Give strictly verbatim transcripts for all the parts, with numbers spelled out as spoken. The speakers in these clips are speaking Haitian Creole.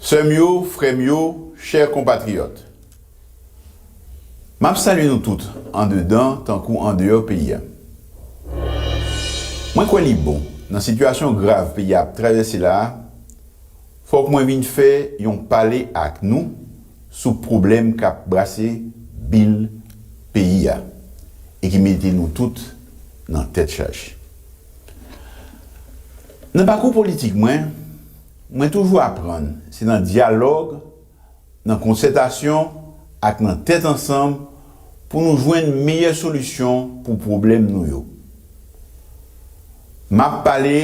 Sè m yo, frè m yo, chè konpatriyòt, m ap salye nou tout, andedan tankou andeyò peyi a. Mwen kwè li bon, nan sitiyasyon grav peyi a ap travèse la a, fòk mwen vin fè yon pale ak nou sou pwoblèm k ap brase bil peyi a e ki mete nou tout nan tèt chaje. Nan pakou politik mwen, mwen toujou aprann se nan dyalòg, nan konsètasyon ak nan tèt ansanm pou nou jwenn meyè solisyon pou pwoblèm nou yo. M ap pale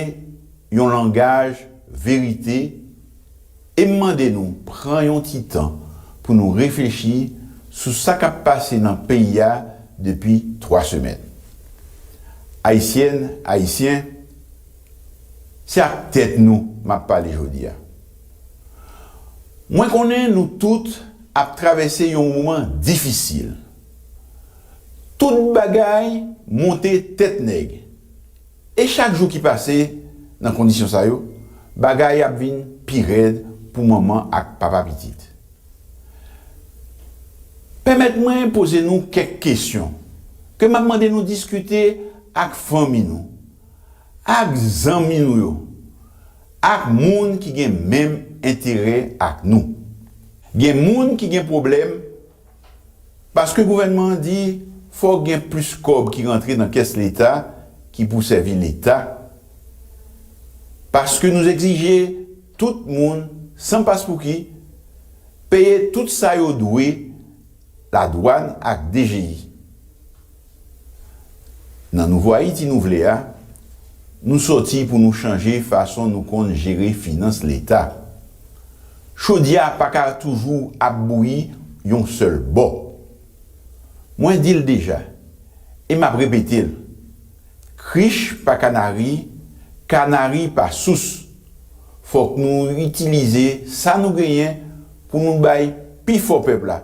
yon langaj verite e m mande nou pran yon ti tan pou nou reflechi sou sa k ap pase nan peyi a depi twa semèn. Ayisyèn, Ayisyen, se ak tèt nou m ap pale jodi a. Mwen konnen nou tout ap travèse yon moman difisil. Tout bagay monte tèt nèg. E chak jou ki pase nan kondisyon sa yo, bagay ap vin pi rèd pou manman ak papa pitit. Pèmèt mwen poze nou kèk kesyon ke m ap mande nou diskite ak fanmi nou, ak zanmi nou yo, ak moun ki gen menm enterè ak nou. Gen moun ki gen pwoblèm paske gouvènman an di fòk gen plis kòb ki rantre nan kès Leta ki pou sèvi Leta, paske nou egzije tout moun, san paspouki, peye tout sa yo dwe ladwàn ak D G I. Nan Nouvo Ayiti nou vle a, nou sòti pou nou chanje fason nou konn jere finans Leta. Chodyè a pa ka toujou ap bouyi yon sèl bò. Mwen di l deja, e m ap repete l, krich pa kanari, kanari pa sous. Fòk nou itilize sa nou genyen pou nou bay pifò pèp la,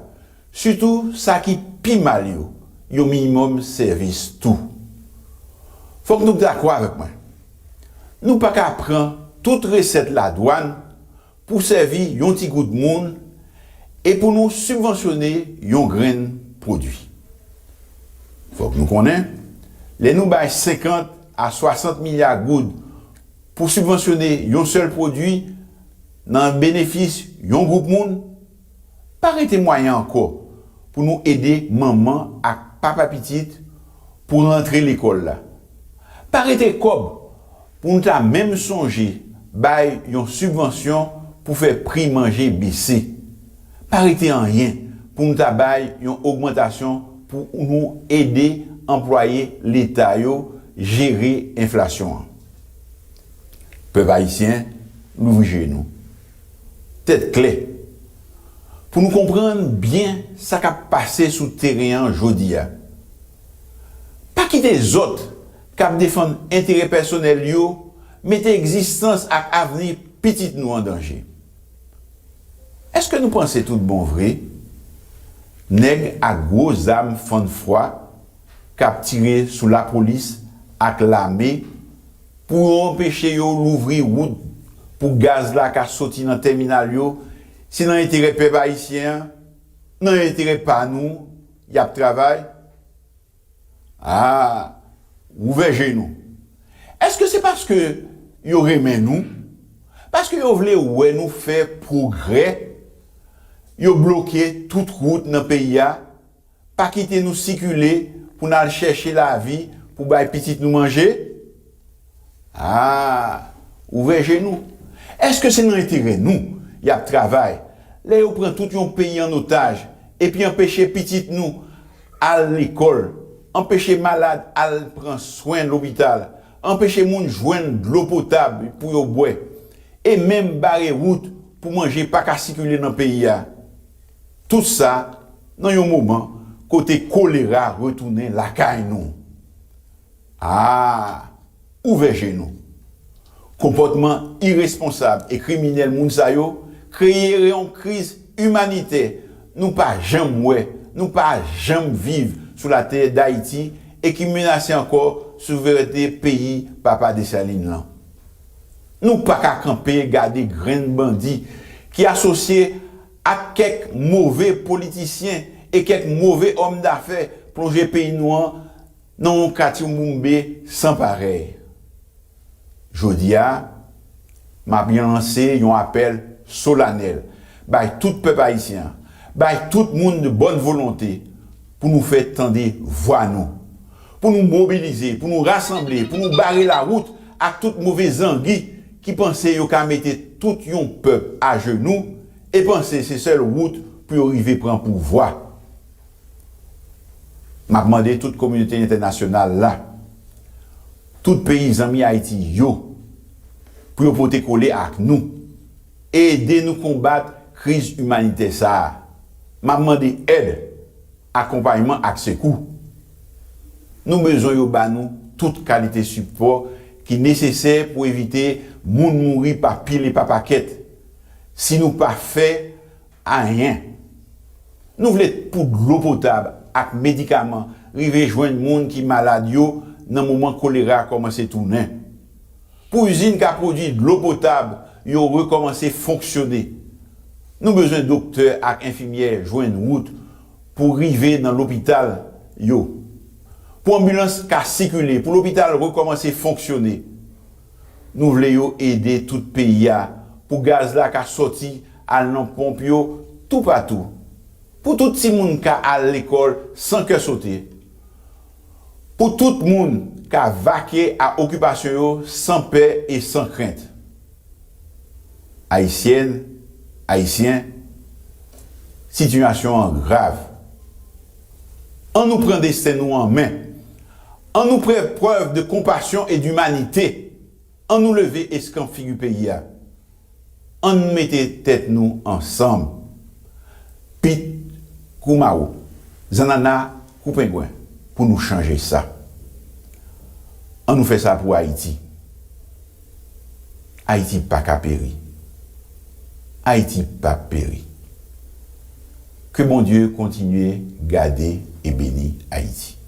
sitou sa ki pi mal yo, yon minimòm sèvis tou. Fòk nou dakò avèk mwen. Nou pa ka pran tout resèt ladwàn pou sèvi yon ti gwoup moun e pou nou sibvansyone yon grenn pwodui. Fòk nou konnen, lè nou bay senkant a swasant milya goud pou sibvansyone yon sèl pwodui nan benefis yon gwoup moun, pa rete mwayen ankò pou nou ede manman ak papa pitit pou rantre lekòl la. Pa rete kòb pou nou ta menm sonje bay yon sibvansyon pou fè pri manje bese. Pa rete anyen pou nou ta bay yon ogmantasyon pou nou ede anplwaye Leta yo jere enflasyon an. Pèp ayisyen, louvri je nou. Tèt klè. Pou nou konprann byen sa k ap pase sou teren an jodi a. Pa kite zòt k ap defann enterè pèsonèl yo mete egzistans ak avni pitit nou an danje. Èske nou panse tout bon vre, nèg ak gwo zam fann fwa k ap tire sou lapolis ak lame pou yo anpeche yo louvri wout pou gaz la ka soti nan tèminal yo, se nan enterè pèp ayisyen an, nan enterè pa nou y ap travay? A, ouvè je nou. Èske se paske yo renmen nou? Paske yo vle wè nou fè pwogrè, yo bloke tout wout nan peyi a, pa kite nou sikile pou n al chèche lavi pou bay pitit nou manje? A, ouvè je nou. Èske se nan enterè nou y ap travay lè yo pran tout yon peyi an otaj epi anpeche pitit nou al lekòl, anpeche malad al pran swen lopital, anpeche moun jwenn dlo potab pou yo bwè, e menm bare wout pou manje pa ka sikile nan peyi a? Tout sa nan yon moman kote kolera retounen lakay nou. A, ouvè je nou. Konpòtman iresponsab e kriminèl moun sa yo kreye yon kriz imanitè nou pa janm wè, nou pa janm viv sou latè Dayiti e ki menase ankò souverènte peyi Papa Desalin lan. Nou pa ka kanpe gade grenn bandi y asosye ak kèk move politisyen e kèk move òm dafè plonje peyi nou an nan yon katyoumboumbe san parèy. Jodi a, m ap lanse yon apèl solanèl bay tout pèp ayisyen an, bay tout moun de bòn volonte pou nou fè tande vwa nou, pou nou mobilize, pou nou rasanble, pou nou bare lawout ak tout move zangi ki panse yo ka mete tout yon pèp ajenou e panse se sèl wout pou yo rive pran pouvwa. M ap mande tout kominote entènasyonal la, tout peyi zanmi Ayiti yo, pou yo pote kole ak nou e ede nou konbat kriz imanitè sa a. M ap mande èd, akonpayman ak sekou. Nou bezwen yo ba nou tout kalite sipò ki nesesè pou evite moun mouri pa pil e pa pakèt. Si nou pa fè anyen, nou vle pou dlo potab ak medikaman rive jwenn moun ki malad yo nan moman kolera kòmanse tounen. Pou izin ka pwodui dlo potab yo rekòmanse fonksyone. Nou bezwen doktè ak enfimyè jwenn wout pou rive nan lopital yo. Pou anbilans ka sikile, pou lopital rekòmanse fonksyone. Nou vle yo ede tout peyi a pou gaz la ka sòti al nan ponp yo toupatou. Pou tout timoun ka al lekòl san kè sote. Pou tout moun ka vake a okipasyon yo san pè e san krent. Ayisyèn, Ayisyen, sitiyasyon an grav. Ann nou pran desten nou an men. Ann nou fè prèv de konpasyon e dimanite. Ann nou leve eskanp figi peyi a. Ann mete tèt nou ansanm. Pit kou mawo, zannanna kou pengwen pou nou chanje sa. Ann nou fè sa pou Ayiti. Ayiti pa ka peri. Ayiti p ap peri. Ke Bondye kontinye gade e beni Ayiti.